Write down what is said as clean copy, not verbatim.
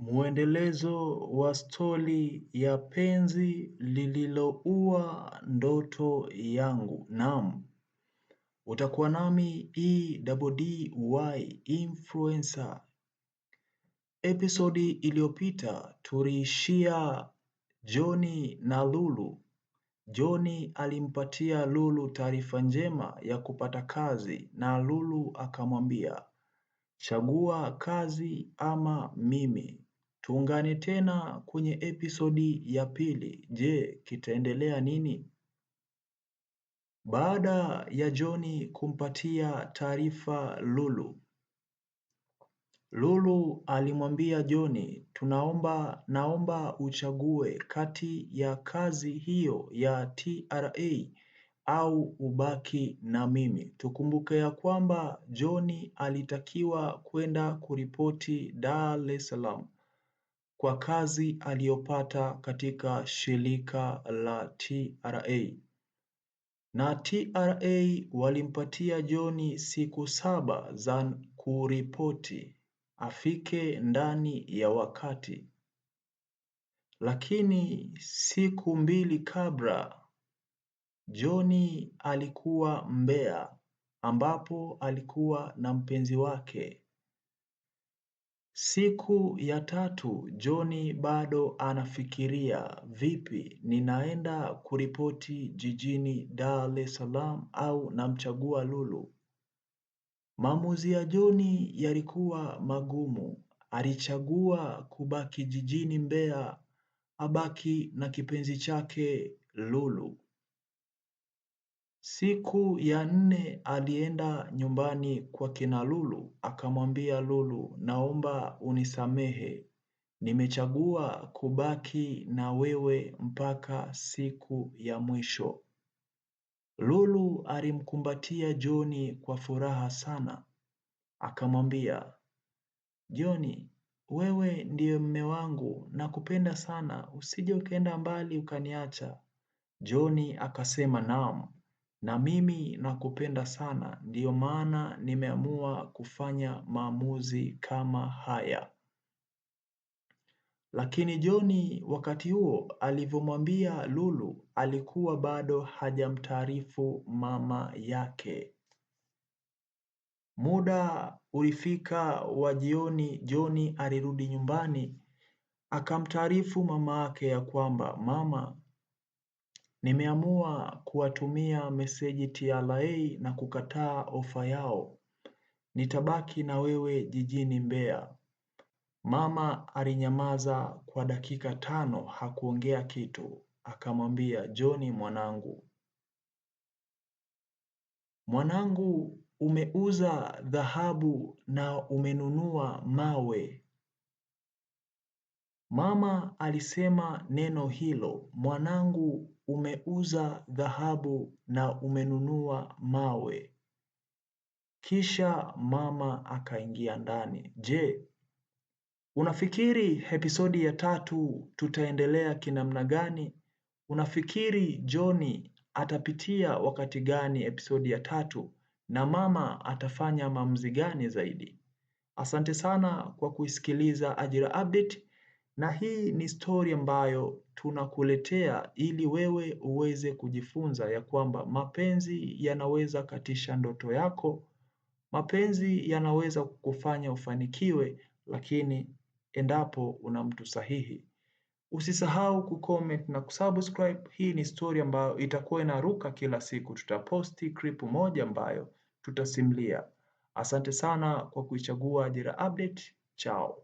Muendelezo wa stori ya penzi lililoua ndoto yangu. Naam, utakuwa nami EDDY Influencer. Episodi iliyopita tuliishia Joni na Lulu. Joni alimpatia Lulu taarifa njema ya kupata kazi na Lulu akamwambia, chagua kazi ama mimi. Tuungane tena kwenye episodi ya pili. Je, kitaendelea nini? Baada ya Joni kumpatia taarifa Lulu, Lulu alimwambia Joni, tunaomba naomba uchague kati ya kazi hiyo ya TRA au ubaki na mimi. Tukumbuke ya kwamba Joni alitakiwa kwenda kuripoti Dar es Salaam kwa kazi aliyopata katika shirika la TRA. Na TRA walimpatia Joni siku 7 za kuripoti, afike ndani ya wakati. Lakini siku 2 kabla, Joni alikuwa Mbeya ambapo alikuwa na mpenzi wake. Siku ya tatu Joni bado anafikiria vipi ninaenda kuripoti jijini Dar es Salaam au namchagua Lulu. Maamuzi ya Joni yalikuwa magumu. Alichagua kubaki jijini Mbeya, abaki na kipenzi chake Lulu. Siku ya 4 alienda nyumbani kwa kina Lulu, akamwambia Lulu, naomba unisamehe, nimechagua kubaki na wewe mpaka siku ya mwisho. Lulu alimkumbatia Joni kwa furaha sana, akamwambia, Joni, wewe ndiye mme wangu, nakupenda sana, usije ukaenda mbali ukaniacha. Joni akasema naam, na mimi nakupenda sana, ndiyo maana nimeamua kufanya maamuzi kama haya. Lakini Joni wakati huo alivyomwambia Lulu alikuwa bado hajamtaarifu mama yake. Muda ulifika wa jioni, Joni alirudi nyumbani akamtaarifu mama yake ya kwamba mama, nimeamua kuwatumia meseji TRA na kukataa ofa yao. Nitabaki na wewe jijini Mbeya. Mama alinyamaza kwa dakika 5 hakuongea kitu. Akamwambia Joni, mwanangu. Mwanangu, umeuza dhahabu na umenunua mawe. Mama alisema neno hilo, mwanangu umeuza dhahabu na umenunua mawe. Kisha mama akaingia ndani. Je, unafikiri episodi ya 3 tutaendelea kinamna gani? Unafikiri Joni atapitia wakati gani episodi ya 3 na mama atafanya maamuzi gani zaidi? Asante sana kwa kuisikiliza Ajira Update, na hii ni story ambayo tunakuletea ili wewe uweze kujifunza ya kwamba mapenzi yanaweza katisha ndoto yako, mapenzi yanaweza kukufanya ufanikiwe, lakini endapo una mtu sahihi. Usisahau kucomment na kusubscribe. Hii ni story ambayo itakuwa inaruka kila siku. Tutaposti clip moja ambayo tutasimulia. Asante sana kwa kuichagua Ajira Update. Chao.